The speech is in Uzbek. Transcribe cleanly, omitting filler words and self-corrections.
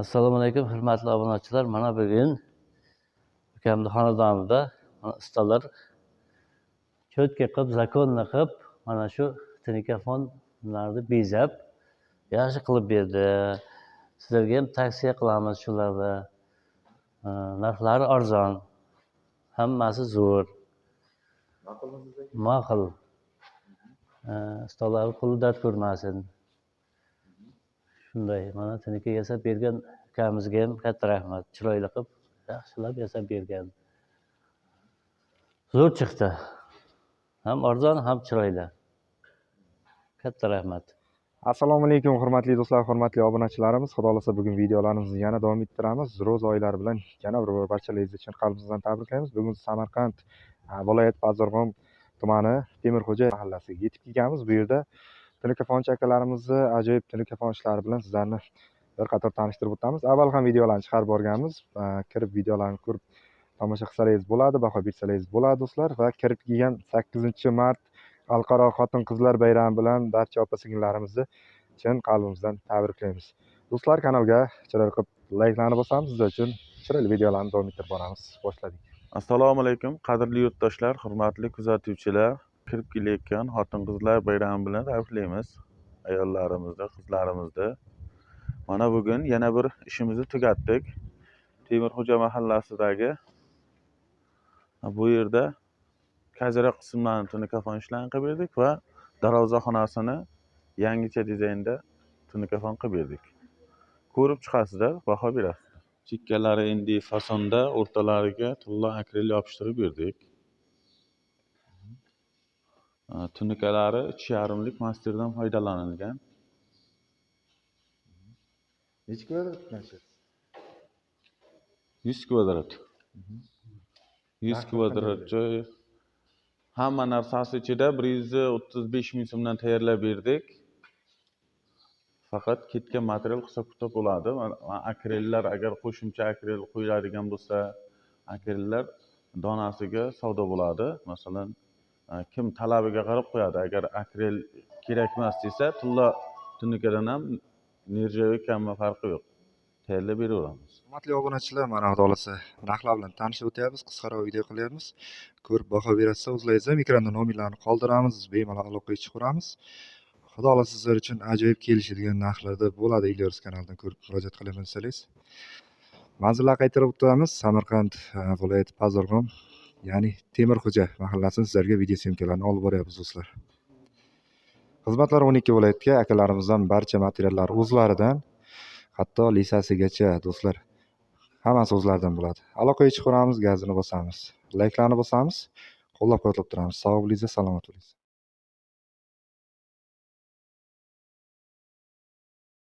Assalomu alaykum, hurmatli obunachilar. Mana bugun ukamni xonadonida mana ustalar cho'tka qilib, zakonni qilib, mana shu tinikafonlarni bezab, yaxshi qilib berdi. Sizlarga ham tavsiya qilamiz shularni. Narxlari arzon, hammasi zo'r. Ma'qul. Ustalar qo'li dard ko'rmasin. Shunday mana tiniki yasab bergan ukamizga ham katta rahmat. Chiroyli qilib, yaxshilab yasab bergan. Zo'r chiqdi. Ham arzon, ham chiroyli. Katta rahmat. Assalomu alaykum, hurmatli do'stlar, hurmatli obunachilarimiz. Xudo xohlasa, bugun videolarimizni yana davom ettiramiz. Ro'za oylari bilan yana bir bor barchalaringizni chin qalbimizdan tabriklaymiz. Bugun Samarqand viloyat Pazarg'om tumani Temirxo'ja mahallasiga yetib kelganmiz. Bu yerda tinikafonchi akalarimizni ajoyib tinikafon ishlari bilan sizlarni bir qator tanishtirib o'tamiz. Avval ham videolarni chiqarib borganmiz. Kirib videolarni ko'rib tomosha qilsangiz bo'ladi, baho bersangiz bo'ladi do'stlar. Va kirib kelgan 8-mart Xalqaro xotin-qizlar bayrami bilan barcha opa-singillarimizni chin qalbimizdan tabriklaymiz. Do'stlar, kanalga chiroyli qilib layklarni bosamiz, sizlar uchun chiroyli videolarni davom ettirib boramiz. Boshladik. Assalomu alaykum, qadrli yurtdoshlar, hurmatli kuzatuvchilar. Kirib kelayotgan xotin-qizlar bayrami bilan tabriklaymiz ayollarimizni, qizlarimizni. Mana bugun yana bir ishimizni tugatdik. Temirxo'ja mahallasidagi bu yerda kazira qismlarini tunikafon ishlarini qilib berdik va darvozaxonasini yangicha dizaynda tunikafon qilib berdik. Ko'rib chiqasizlar, baho berasizlar. Chekkalari endi fasonda, o'rtalariga tilla akrel yopishtirib berdik. Tunikalari 3,5lik masterdan foydalanilgan. Necha kvadrat qancha? 100 kvadrat. 100 kvadrat joy. Hamma narsasi ichida 135 ming so'mdan tayyorlab berdik. Faqat ketgan material hisob-kitob bo'ladi. Akrellar, agar qo'shimcha akrel qo'yiladigan bo'lsa, akrellar donasiga savdo bo'ladi. Masalan, kim talabiga qarab qo'yadi. Agar akrel kerak emas desa, tilla tunikadan ham nerjaveykanmi farqi yo'q. Tayyorlab beraveramiz. Hurmatli obunachilar, mana xudo xohlasa narxlar bilan tanishib o'tyapmiz, qisqaroq video qilyapmiz. Ko'rib baho berasiz, o'zlaringiz ham ekranda nomerlarni qoldiramiz, bemalol aloqaga chiqaramiz. Xudo xohlasa sizlar uchun ajoyib kelishadigan narxlarda bo'ladi. Ilyos kanalidan ko'rib murojaat qilaman desangiz. Manzillar qaytarib o'tamiz. Samarqand viloyati Pazarg'om, ya'ni Temirxo'ja mahallasini sizlarga video syomkalarni olib boryapmiz do'stlar. Xizmatlar 12 viloyatga, akalarimizdan barcha materiallar o'zlaridan, hatto lisasigacha do'stlar. Hammasi o'zlaridan bo'ladi. Aloqaga chiqaramiz, gazini bosamiz, layklarni bosamiz, qo'llab-quvvatlab turamiz. Sog' bo'linglar, salomat bo'linglar.